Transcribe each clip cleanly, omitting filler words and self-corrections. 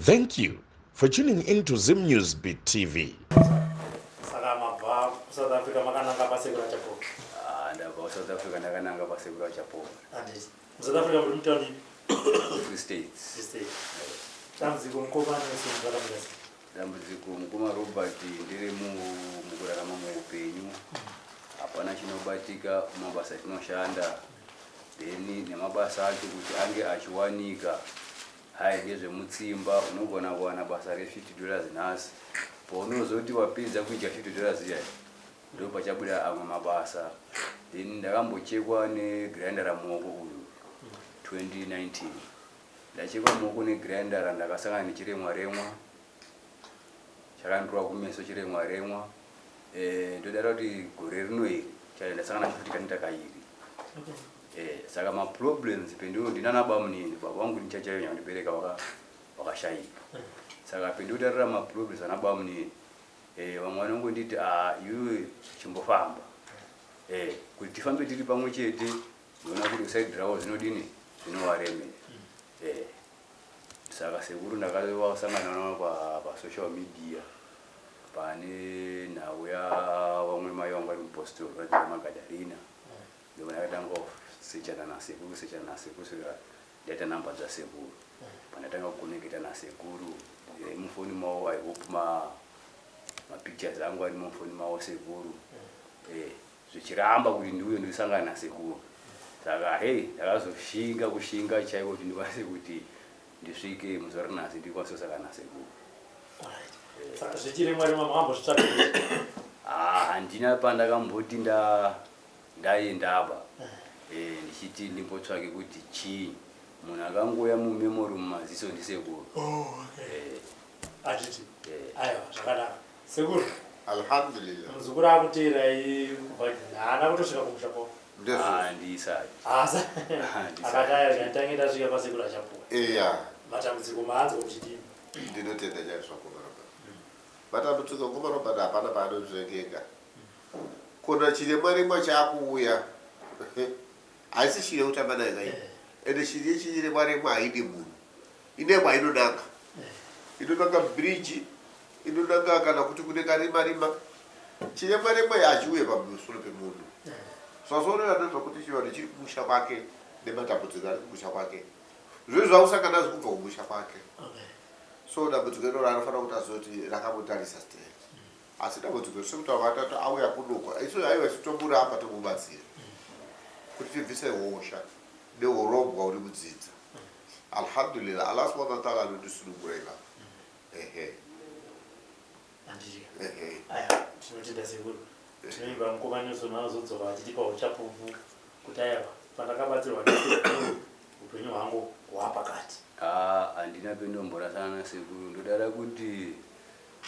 Thank you for tuning in to Zim News Beat TV. Saka mabva kuSouth Africa makananga pasekuru Achapola. Ah, ndabva kuSouth Africa ndakananga pasekuru Achapola. Handiti. MuSouth Africa muri mutauni ipi? Free State. Free State. Dambudziko mukoma Nelson rakamira sei? Dambudziko mukoma Robert ndiri mukurarama muupenyu hapana chinobatika mumabasa atinoshanda then nemabasa acho kuti ange achiwanika hai ndezvemutsimba unogona kuwana basa re 50 dollars nhasi paunozoti wapedza kuidya 50 dollars iya ndo pachabuda amwe mabasa then ndakambochekwa negrinder muoko uyu 2019 Ndachekwa muoko negrinder ndakasangana nechiremwa remwa chakandirova kumeso chiremwa remwa eh, ndodara kuti gore rino iri chai ndasangana nacho futi kanoita kairi eh, saka maproblems pendino ndinana bamunini baba vangu ndichachaiyo nyakundibereka wakashaika saka pendinotarira maproblems ana bamunini eh, vamwe vanongonditi ah, iwewe chimbofamba eh, kuti tifambe tiri pamwe chete Ndoona kuti kusaidi ravo zvinodini zvinovaremera eh. Saka sekuru ndakavasangana navo pa, pa social media pane nhau yavamwe mai vangu vari mupostori vanzi Magadarina ndipo ndakatanga kusechana nasekuru kusechana nasekuru kusvika ndaita namba dzasekuru pandatanga kukoneketa nasekuru eh, mufoni mavo i hope ma mapictures angu ari mufoni mavo sekuru eh, zvichiramba kuti ndiuye ndisangane nasekuru saka hei ndakazoshinga kushinga chaiko kuti ndikwanise kuti ndisvike muzuva rinhasi ndikwanise kusangana nasekuru. Saka zvichiremwa remwa makambozvitsvaga? Ah, handina pandakamboti ndaendaba eh, ndichiti ndimbotsvake kuti chii munhu akangouya mumemory mumaziso ndisekuru. Oh, okay. Eh. Achiti Eh. aiwa zvakanaka sekuru. Alhamdulillah. Muzukuru akuteerai kubva haana kutosvika kumusha kwavo. Ndezvo. Handisati. Asa. Handisati. Akati aya zvanditange ndasvika kwasekuru Achapola. Eya. Matambudziko maanzwa kuchidini? Ndinotenda chaizvo Mukoma Robert. Matambudziko Mukoma Robert hapana paanonzvengeka. Kona chiremwa remwa chakuuya. Haisi shiri yekutamba nayo kai. Ende shiri yechiremwa remwa haidi munhu. Ine kwainonanga. Inonanga bridge inonanga kana kuti kune karima rima chiremwa remwa hachiuye pamusoro pemunhu zvazoonera ndezvekuti chivanhu chiri kumusha kwake nematambudziko ari kumusha kwake zvinhu zvakusangana nazvo kubva kumusha kwake so dambudziko iroro anofanira kuti azive kuti rakamutarisa steri asi dambudziko sekutaura kwatatu auya kunoko isu aiwa isu tomurapa tomubatsira kuti tibvise hosha neurobwa uri mudzidza alhamdulillah allah subhanahu wa taala anondisunungura ipapo Ehe. Handiti. Ehe. Aya, tinotenda sekuru. Tinoimba mukoma Nelson vanozodzoka vachitipa uchapupu kuti aiwa pandakabatsirwa nasekuru upenyu hwangu hwapakati. Ah, handina pendomborasana nasekuru ndodara kuti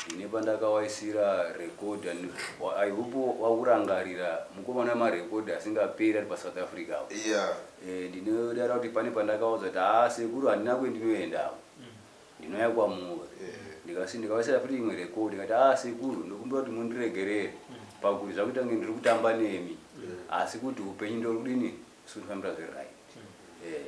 ndine pandakawaisira record and I hope wakurangarira mukomana wemarecord asingaperi ari paSouth Africa apo. Yeah. Eh, ndinodara kuti pane pandakaudza kuti haa sekuru handina kwendinoenda apo. Ndinouya kwamuri. Ndikasi ndikavaisira futi imwe record ndikati ah sekuru ndokumbira kuti mundiregerere pakuti zvakuita kunge ndiri kutamba nemi asi kuti upenyu ndorudini sikufambira zviri right. Eh.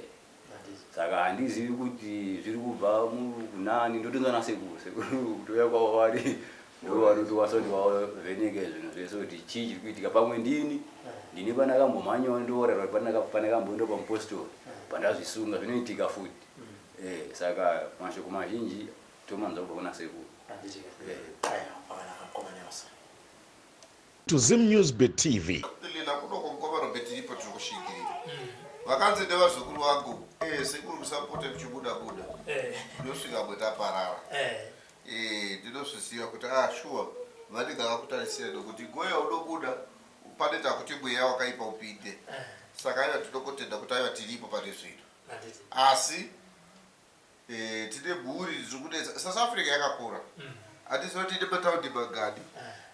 Saka handizivi kuti zviri kubva kunani ndotonzwa nasekuru sekuru kutouya kwavo vari ndovanotokwanisa kuti vavheneke zvinhu zvese kuti chii chiri kuitika pamwe ndini ndini pandakambomhanyawo ndoorerwa kuti pandakamboenda pamupostori pandazvisunga zvinoitika futi Eh, saka mashoko mazhinji tomanzwa kubva kuna sekuru. Handiti ka? Eh. Aiwa, pakanaka mukoma Nelson. To Zim News Bit TV. Lila kunoko mukoma Robert tiripo tiri kusvikirira. Vakanzi nevazukuru vangu, eh sekuru musapote muchibuda buda. Eh. Ndosvika mwe taparara. Eh. Eh ndinozviziva kuti ah sure vanenge vakutarisira nekuti goya unobuda panoita kuti mweya wakaipa upinde. Eh. Saka aiwa tinokotenda kuti aiwa tiripo pane zvino. Asi eh, tine mhuri dziri kunetsa. South Africa yakakura handiziva kuti ine mataundi mangani.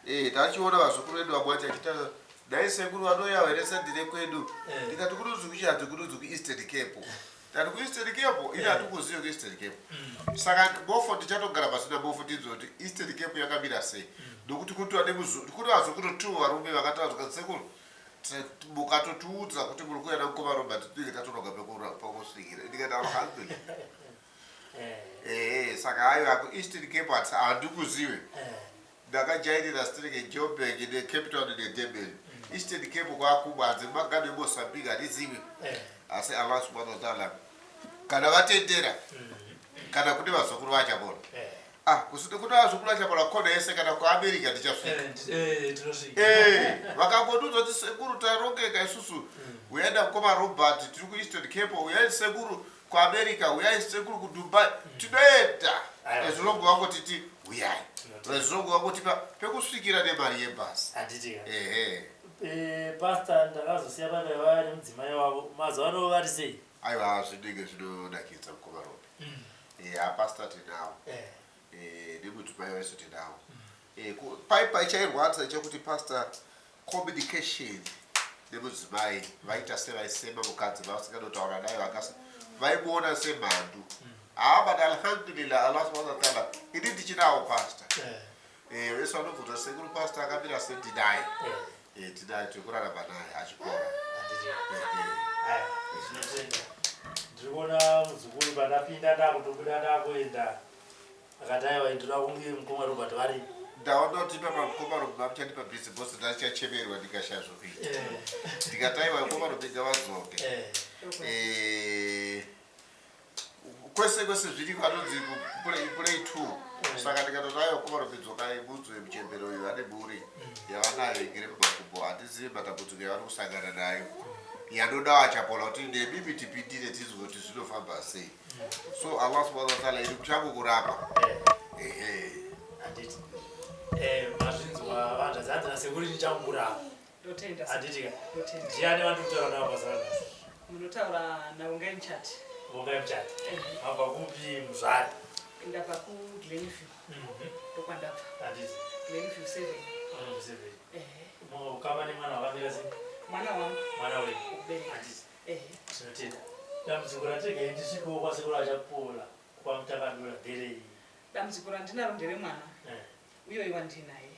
Eh, tachiona vazukuru vedu vamwe vacho achita dai sekuru vanouya here sendire kwedu ndikati kunonzi kuchati kunonzi kuEastern Cape. Ndati kuEastern Cape ini hatikuzive kuEastern Cape. Saka mofo ndichatogara pasina mofo ndinzwe kuti Eastern Cape yakamira sei nokuti kutova kune vazukuru two varume vakataura sekuru Mukatotiudza kuti muri kuuya namukoma Robert tinenge tatonoga pekusvikira. Ndikati alhamdulillah. Ehe, saka aiwa kuEastern Cape handikuzive. Ndakajairira stereke Joburg neCape Town neDurban. Eastern Cape kwakubanze magano eMozambique handizivi. Asi Allah subhanahu wa ta'ala kana vatendera, kana kune vazukuru vachapona. Ah, kusina kune vazukuru vachapona kona yese, kana kuAmerica ndichasvika. Tinosvika. Vakangondiudza kuti sekuru tarongeka isusu, uyai namukoma Robert, tiri kuEastern Cape, uyai sekuru kuAmerica, uyai sekuru kuDubai, tinoenda. Aiwa. Ezvinongo vangotiti uyai, Tinotenda. ezvinongo vangotipa pekusvikira nemari yebhasi. Handiti ka? Ehe. Pastor, ndakazosiya paipa nemudzimai wavo. Mazuva ano vari sei? Aiwa, zvinenge zvinonakidza, mukoma Robi. Apastor tinawo, nemudzimai wese tinawo. Paipa ichairwadza chekuti pastor communication nemudzimai vaita sevaisema mukadzi, vasinganotaura naye, vakasa vaimuona semhandu. Haa, but alhamdulillah, Allah subhanahu wa ta'ala, ini ndichinawo pastor. Vese vanobvunza sekuru pastor akamira sendinaye. Tinaye, tiri kurarama naye achikora. Handiti? Aya, tinotenda. Ndiri kuona muzukuru pandapinda, ndakutobuda ndakuenda, akati aiwa, ndoda kunge mukoma Robert vari. Ndaona kuti ipapa mukoma Robert vamuchandipa busy boss, ndachachemerwa ndikashaya zvokuita. Ndikati aiwa, mukoma Robert ngavadzoke. Kwese kwese zviriko anonzi play two. Saka ndikatoti aiwa, mukoma Robert dzokai, munzwe muchembero uyu ane mhuri yavanayo igere mumakumbo, handizivi matambudziko yavari kusangana nayo, yanoda achapola kuti nemimi tipindire tizwe kuti zvinofamba sei. So Allah subhanahu wa ta'ala iri kuchangu kurapa. Ehe. Handiti mazvinzwa vanhu, zanzi nasekuru ndichangurapa. Ndotenda. Handiti ka? Ndotenda. Ndiani vandiri kutaura navo mazuva anasi? Munotaura naUngai Muchati. Vongai Muchati, mabva kupi muzvari? Ndabva kuGlenview, ndokwandabva. Handiti? Glenview 7. Seven. Ehe. Ukama nemwana wakamira sei? Mwana wangu. Mwana wenyu? Kubereka. Handiti? Ehe. Tinotenda. Dambudziko rategai ndisvikewo kwasekuru achapola kwaMutakadura nderei? Dambudziko randinaro nderemwana uyoyo wandinaye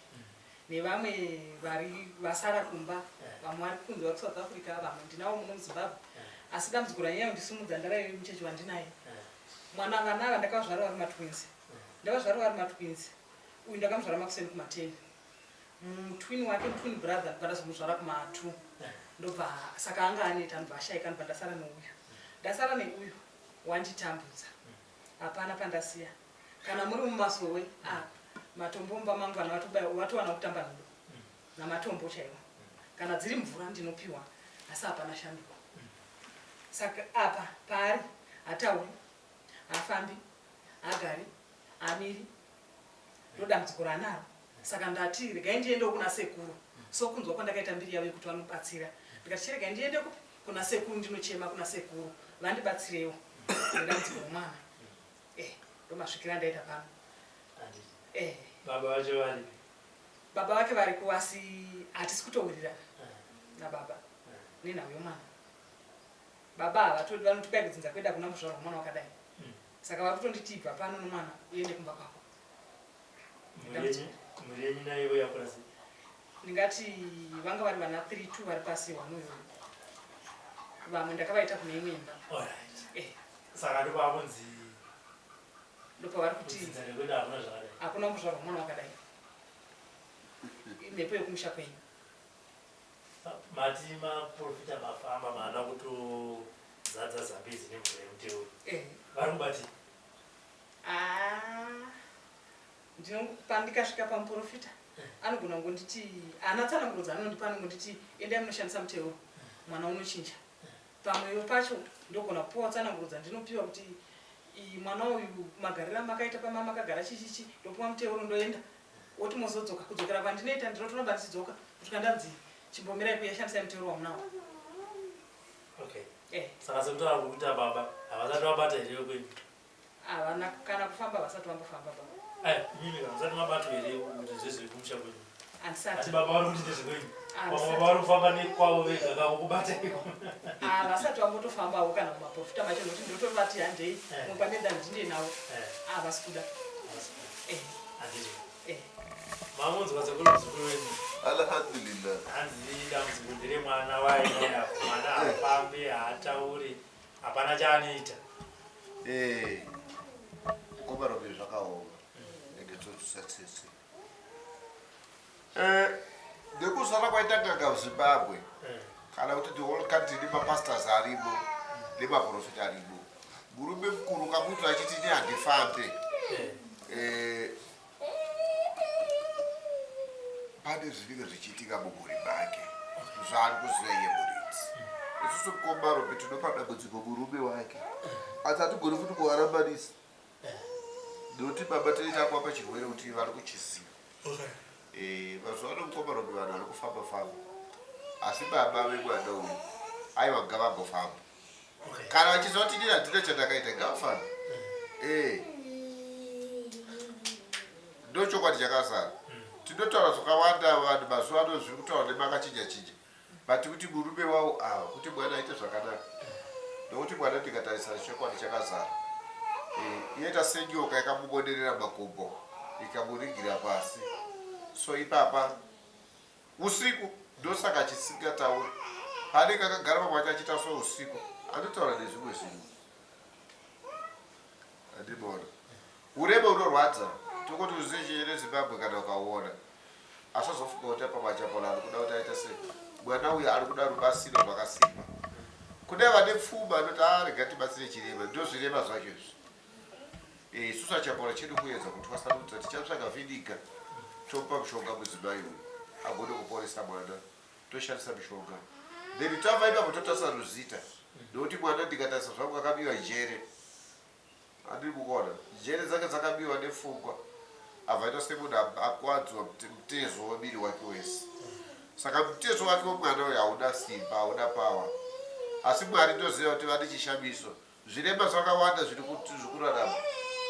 nevamwe vari vasara kumba. Vamwe vari kunze, vari kuSouth Africa, vamwe ndinavo muno muZimbabwe. Asi dambudziko ranyanya kundisumudza ndaraive mucheche wandinaye. Mwana, vana ava ndakavazvara vari matwins. Ndavazvara vari matwins. Uyu ndakamuzvara makuseni kuma10, mutwin wake, mutwin brother, ndobva ndazomuzvara kuma2. Ndobva saka anga aneta, ndobva ashaika, ndobva ndasara neuyu. Ndasara neuyu, wanditambudza, hapana pandasiya. Kana muri mumasowe apa, matombo mumba mangu, vana vatowana kutamba nhudo namatombo chaiwo. Kana dziri mvura ndinopiwa, asi hapana shanduko. Saka apa paari hatauri, hafambi, hagari, hamiri. Ndo dambudziko ranaro. Saka ndati regai ndiendewo kuna sekuru, sokunzwa kwandakaita mbiri yavo yekuti vanobatsira. Ndikati chiregai ndiende kupi? Kuna sekuru, ndinochema kuna sekuru vandibatsirewo nedambudziko romwana. Ndomasvikira andaita pano. Handiti? Eh. Baba vacho varipi? Baba vake variko, asi hatisi kutowirirana nababa nenhau yomwana. Baba havatodi, vanoti kwai kudzinza kwedu hakuna kuzvarwa mwana wakadai. Saka vari kutonditi ibva pano nomwana uende kumba kwako. Mhuri yenyu naivo yakura sei? Ndingati vanga vari vana 3, 2 vari pasi, 1 uyoyo. Vamwe ndakavaita kune imwe imba. Alright. Eh. Saka ndopakunzi Ndopavari kuti kudzinza rekwedu hakuna zvakadai. Hakuna kuzvarwa mwana wakadai, mhepo yekumusha kwenyu. Mati maprofita mafamba, maana kutozadza Zambezi nemvura yemuteuro. Vari kubati? Ah, pandikasvika pamuprofita anogona kungonditi, haana tsananguro dzaanondipa, anongonditi endai munoshandisa muteuro, mwana unochinja. Pamweyo pacho ndogona kupiwa tsananguro dzandinopiwa kuti mwana uyu magariro amakaita pama makagara chichichi, ndopiwa muteuro, ndoenda, woti mozodzoka. Kudzokera kwandinoita ndinotoramba ndichidzoka kusvika ndanzi chimbomirai kuyashandisai muteuro wamunawo. Okay. Eh. Saka sekutaura kwekuita baba, havasati vabata here kwenyu? Havana kana kufamba, vasati vambofamba baba. Aya, imimi kana musati mabatwa here kuti zvezvekumusha kwenyu? Handisati. Ati baba vari kuti ndezvekwenyu. Ah, Vamwe ndisati. baba vari kufamba nekwavo vega kakukubata iko. Ah, vasati vambotofambawo kana mumaprofita macho, nokuti ndotovati handei mupandenda ndinde navo. Havasi kuda. Handiti? Eh. Mamunzwa sekuru muzukuru wenyu? Alhamdulillah. Hanzi dambudziko nderemwana wainaye, mwana hafambi, haatauri, hapana chaanoita. Eh. Mukoma Robi zvakaoma ende totusa tsitsi. Eh, nekuzara kwaita n'anga muZimbabwe eh. kana kuti the whole country nemapastors arimo nemaprofita arimo murume mukuru kamuti achiti ini handifambe eh. eh, pane zvinenge zvichiitika mumhuri make zvaari kuziva iye muridzi isusu mukoma Robi tinopa dambudziko murume wake asi hatigoni futi kuvarambanisa nokuti baba tinenge takuapa chirwere kuti vari kuchiziva eh, mazuva ano mukoma Robi vanhu vari kufamba famba asi baba vemwana uyu aiwa ngavambofamba kana vachiziva kuti inini handina chandakaita ngavafambe eh. Ndochokwadi chakazara. Tinotaura zvakawanda vanhu mazuva ano zviri kutaura nemakachinja chinja but kuti murume wavo ava kuti mwana aite zvakanaka nokuti mwana ndikatarisa chokwadi chakazara eh, inoita senyoka yakamubonerera makumbo ikamurigira pasi so ipapa usiku ndosaka chisingatauri paanenge akagara pamwe acho achiita so usiku anotaura nezvimwe zvinhu Andibona. Urema unorwadza. Tokoti uzive reZimbabwe kana ukauona. Asazofunga kuti apa machapola ari kuda kuti aite sei. Mwana uyu ari kuda rubatsiro rwakasimba. Kune vane pfuma anoti ah rega tibatsire chirema. Ndozvirema zvacho izvi. Eh, isusu achapola chedu kuedza kutwasanudza tichatsvaga viniga tomupa mushonga mudzimai uyu agone kuporesa mwana. Toshandisa mishonga. Then tabva ipapo totarisa ruzita. Nokuti mwana ndikatarisa zvangu akabiwa njere. Andiri kukuona. Njere dzake dzakabiwa nepfungwa. Abva aita semunhu akuwadzwa mutezo wemiri wake wese. Saka mutezo wake wemwana uyu hauna simba, hauna power. Asi Mwari ndoziva kuti vane chishamiso. Zvirema zvakawanda zviri kurarama.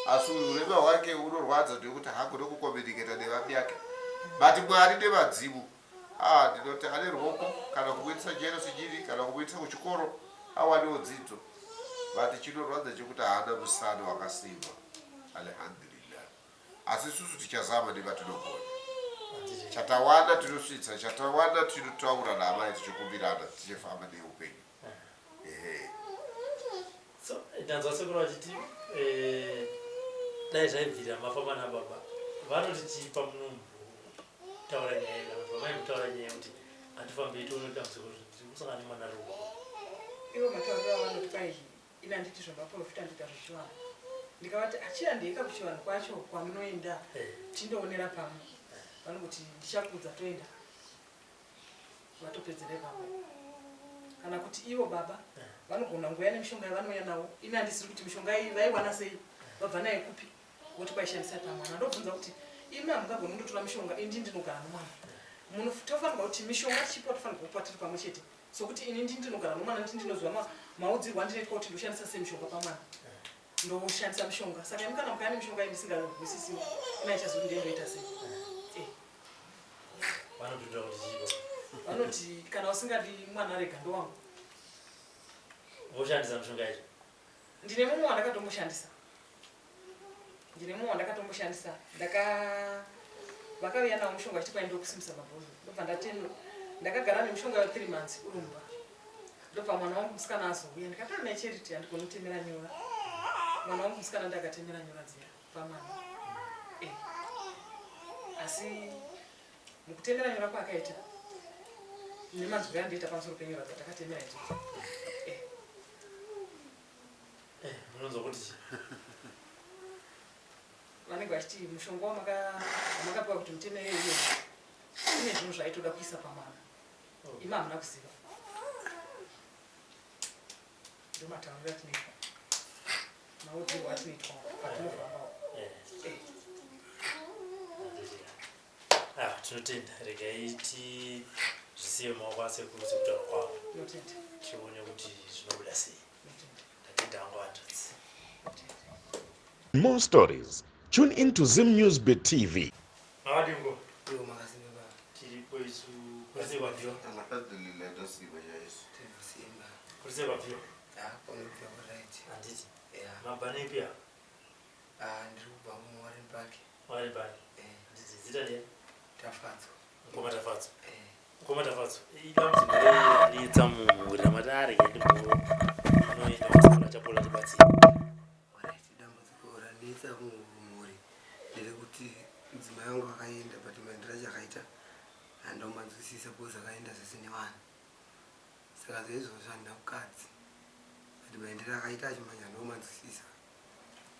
Asi uyu urema hwake unorwadza ndekuti haagone kucommunicata nevamwe But Mwari nevadzimu. Ah, ndinoti ane ruoko kana kumuitisa jero sijiri kana kumuitisa kuchikoro awanewo dzidzo but chinorwadza chekuti haana musana wakasimba alhamdulillah asi isusu tichazama nevatinogona chatawana tinosvitsa chatawana tinotaura naamai tichikumbirana tichifamba neupenyu ehe so ndanzwa sekuru vachiti eh, dai zvaibvira mafamba nababa vanoti chii pamunombotaura nyaya kana kuti pamaimbotaura nyaya yekuti ngatifambei tione dambudziko tiri kusangana nemwana ari kuba ivo matauriro avanoti kwai ini handiti zvamaprofita ndoita zvechivanhu ndikavati achiyandeika kuchivanhu kwacho kwamunoenda eh. tindoonera pamwe vanongoti ndichakuudza toenda vatopedzera ipapo kana kuti ivo baba vanogona kungoya nemishonga yavanouya nawo ini handisiri kuti mishonga iyi vaiwana sei vabva naye kupi voti kwaishandisa pamwana ndobvunza kuti imi hamungagoni kundotora mishonga ini ndinogara nomwana tofanirwa kuti mishonga tichipiwa tofanirwa kupiwa tiri pamwe chete sokuti ini ndi ndinogara nomwana ndi ndinoziva maudzirwo andinoitwa kuti ndoshandisa sei mishonga pamwana ndoshandisa mishonga saka imi kana mukaya nemishonga iyi ndisingahwisisiwo ina ichazoti ndiye ndoita sei eh. Vanopindura kuti chii baba? Vanoti kana usingadi mwana rega ndowangu. Voshandisa mishonga yacho? Ndine mumwe wandakatomboshandisa. Ndine mumwe wandakatomboshandisa. Ndaka vakauya nawo mushonga vachiti kwai ndokusimbisa mabhonzo. Ndobva ndateno ndakagara nemushonga wa 3 months uri mumba. Ndobva mwana wangu musikana azouya ndikati ana charity handigoni kutemera nyora. Mwana wangu musikana ndakatemera nyora dziya. pamwana eh. Asi mukutemera nyora kwaakaita nemanzwiro andiita pamusoro penyora dzatakatemera idzodzo eh. Eh, munonzwa kuti chii? Vanenge vachiti mushonga wamakapiwa kuti mutemere iyoyo une zvinhu zvaitoda kuisa pamwana oh. Imi hamuna kuziva ndomatauriro atinoitwa maudzirwo atinoitwa patinofambawo eh. eh. Ah, tinotenda regai tizvisiye mumaoko asekuru sekutaura kwavo tione kuti zvinobuda sei ndatenda hangu hanzvadzi More stories. Tune in to Zim News Bit TV. Makadingo. Iwo makasimba baba. Tiripo isu kuri kwabviwa. Alhamdulillah ndasimba chaizvo. Tinosimba. Kuri sei kwabviwa? Ah, panobviwa right. Handiti. Yeah. Mabva nepi apa? Ah, ndiri kubva muWarren Park. Warren Park. Eh. Handiti zita ndiye? Tafadzo. Mukoma Tafadzo. Eh. Mukoma Tafadzo. Idambudziko rei ranetsa mumhuri ramati arege ndimbonoenda kusekuru Chapola tibatsire. Alright, dambudziko ranetsa. Randinetsa mumhuri nderekuti mudzimai wangu akaenda but maendero acho akaita handaumanzwisisa because akaenda zvese nevana saka zveizvozvo handina mukadzi but maendero akaita acho manje handaumanzwisisa.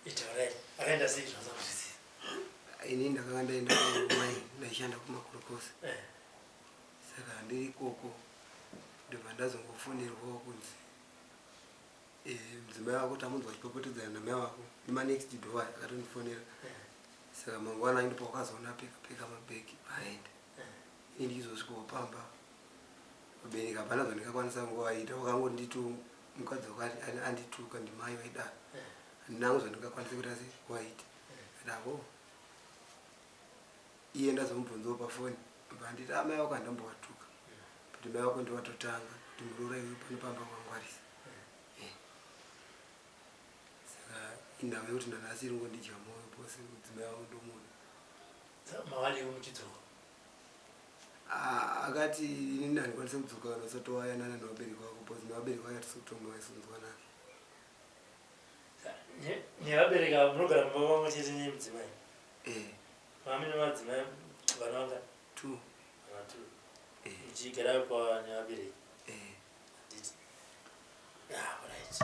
Itaurai, akaenda sei zvamusanzwisisa? Ini ndakanga ndaenda kumai ndaishanda kumakorokosa saka ndiri ikoko ndobva ndazongofonerwawo kunzi eh, mudzimai wako tamunzwa achipopotedzana namai wako nemanext door akatondifonera saka mangwana ndipo wakazoona peka peka mabhegi aenda ini ndichizosvikawo pamba vabereki hapana zvandingakwanisa kungovaita vakangonditu mukadzi wako andituka ndimai vaidaro handina hangu zvandingakwanisa kuita se kuvaita adavo iye ndazomubvunzawo pafoni vanditi amai ah, vako handambovatuka but mai vako ndivatotanga kuti muroora iwe pano pamba kwangwarisa eh. saka inhau yekuti nanhasi iri ngondidya moyo pose mudzimai wangu ndomuda mawali muchidzoka ah, akati inini handikwanise kudzoka kana usati wayanana nevabereki vako bcause nevabereki vake hatisi kutongovaisonzwanana nevabereki ava munogara mumba mamwe chete nemudzimai eh. Mami nemadzimai vana vangani? Two. Vana two. Eh. Muchigara pa nevabereki? Eh. Handiti. Ah, right.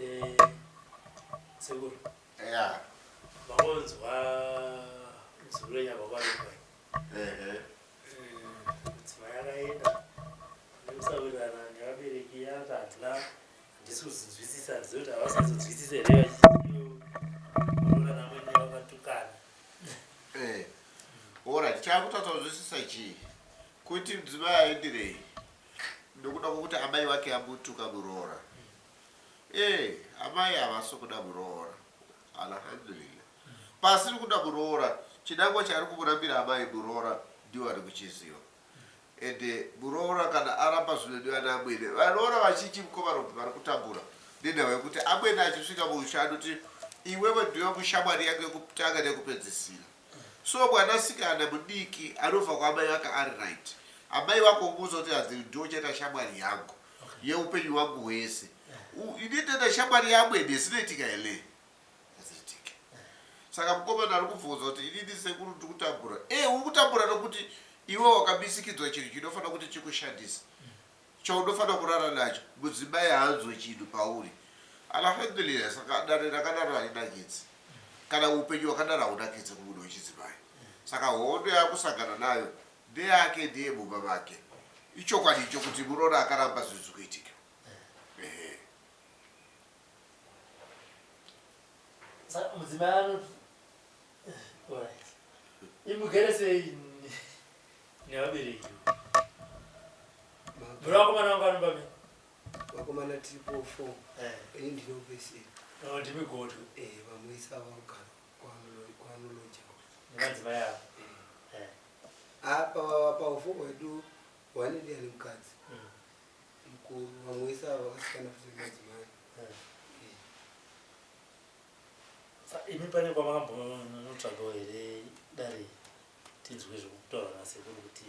Eh, sekuru. Yeah. Mangonzwa muzukuru wenyu abva kwaRupai. Ehe. Mudzimai akaenda nekusawirirana nevabereki akati handina handisi kuzvinzwisisa handizivi kuti havasi kuzonzwisisa here vachiroora namwene vakatukana. Eh. Alright, chaakutadza kunzwisisa chii? Kuti mudzimai aenderei? Nokuda kwokuti amai vake amutuka muroora. Eh, amai havasi kuda muroora. Alhamdulillah. Pasiri kuda muroora, chinangwa chaari kumurambira amai muroora ndiwo ari kuchiziva. Ende muroora kana aramba zvinodiwa naamwene, varoora vazhinji mukoma Robbie vari kutambura nenhau yekuti amwene achisvika mumusha anoti iwewe ndiwe mushamwari yangu yekutanga nekupedzisira. So mwanasikana mudiki anobva kwaamai vake ari right. Amai vako vomuudza kuti hanzi ndiwe uchaita shamwari yangu yeupenyu hwangu hwese. Ini ndoita shamwari yaamwene zvinoitika here? Hazviitike. Saka mukomana ari kubvunza kuti inini sekuru ndiri kutambura. Eh, uri kutambura nokuti iwe wakamisikidzwa chinhu chinofanira kuti chikushandise. Chaunofanira kurara nacho. Mudzimai haanzwe chinhu pauri. Alhamdulillah, saka dare rakadaro harinakidzi. Kana upenyu hwakadaro haunakidzi kumunhu wechidzimai. Saka hondo yaakusangana nayo ndeyake ndeye mumba make. Ichokwadi icho kuti muroora akaramba zvinhu zviri kuitika. Ehe. Saka mudzimai anoti alright. Imugere sei nevabereki? Muri vakomana vangu vanomba mi? Vakomana tiripo four. Eh. Ini ndinopesera. Oh, ndimi godo. Eh, vamwe isa vanogara kwanoloja. Nemadzimai avo. Eh. Eh. Apa paufu hwedu hwane ndiani mukadzi. Mukuru vamwe vese ava vakasikana futi nemadzimai. Eh. Sa imi pane kwamakambonotsvagawo here dare tinzwe zvekutaura nasekuru kuti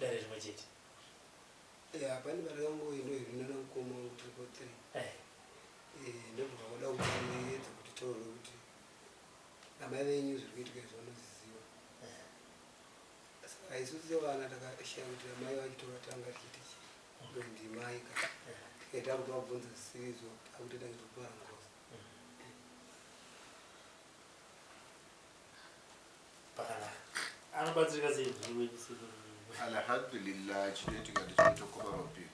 dare rimwe chete? Ya pane patakangoenda here nana mukoma wangu tiripo three. Eh. Eh, ndobva vada kutiedza kuti taure kuti amai venyu zviri kuitika izvi vanozviziva. Saka isusu sevana takashaya kuti amai vacho tovatanga tichiti chii. Ndokuti ndimai ka. Tikaita kuvabvunza zvisiri izvo takutoita ngekupara ngozi. Pakanaka. Anobatsirika sei muzukuru wenyu sekuru? Alhamdulillah chinoitika ndechekuti mukoma Robbie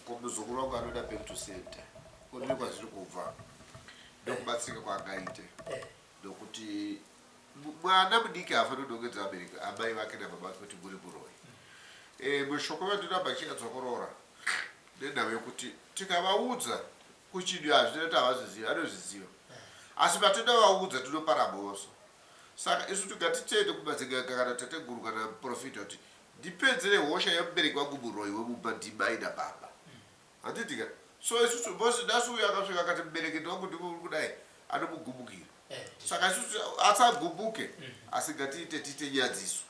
ko muzukuru wangu anoda back to center kundiri kwazviri kubva ndokubatsirika kwaangaite nokuti Mwana mudiki haafaniri kudongedza vabereki amai vake nababa vake kuti muri muroyi. E, mushoko vandoramba chiadzokorora nenhau yekuti tikavaudza kuchidio hazvina kuti havazvizivi, vanozviziva. Asi patinovaudza tinopara mhosva. Saka isu tingatitende kumadzinganga kana tateguru kana muprofita kuti ndipedzere hosha yemubereki wangu muroyi wemumba ndimai nababa. Handiti ka? So isusu boss nhasi uyu akasvika akati mubereki wangu ndikuri kudai anomugumukira. Saka isusu asagumbuke asi ngatiite tiite nyadziso.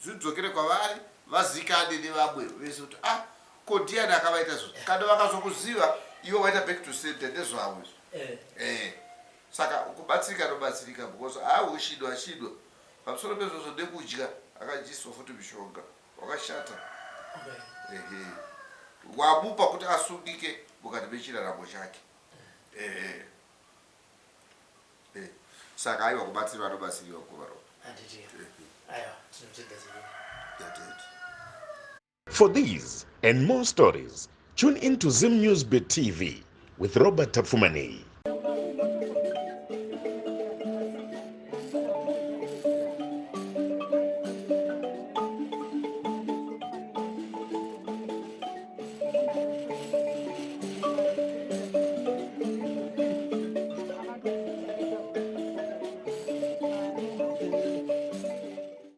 Zvidzokere kwavari vazikane nevamwe vese kuti ah ko ndiani akavaita izvozvo. Kana vakazokuziva iwe waita back to center ndezvavo izvo. Eh. Saka kubatsirika anobatsirika because ahushidwa ashidwa pamusoro pezvozvo nekudya akadyiswa futi mishonga wakashata. Ehe, wamupa kuti asungike mukati mechiraramo chake. Ehe, eh. Saka aiwa, kubatsirwa anobatsiriwa kuvarova. Handiti? Aiwa, tinotenda chii. Yatete. For these and more stories, tune in to Zim News Bit TV with Robert Tafumani.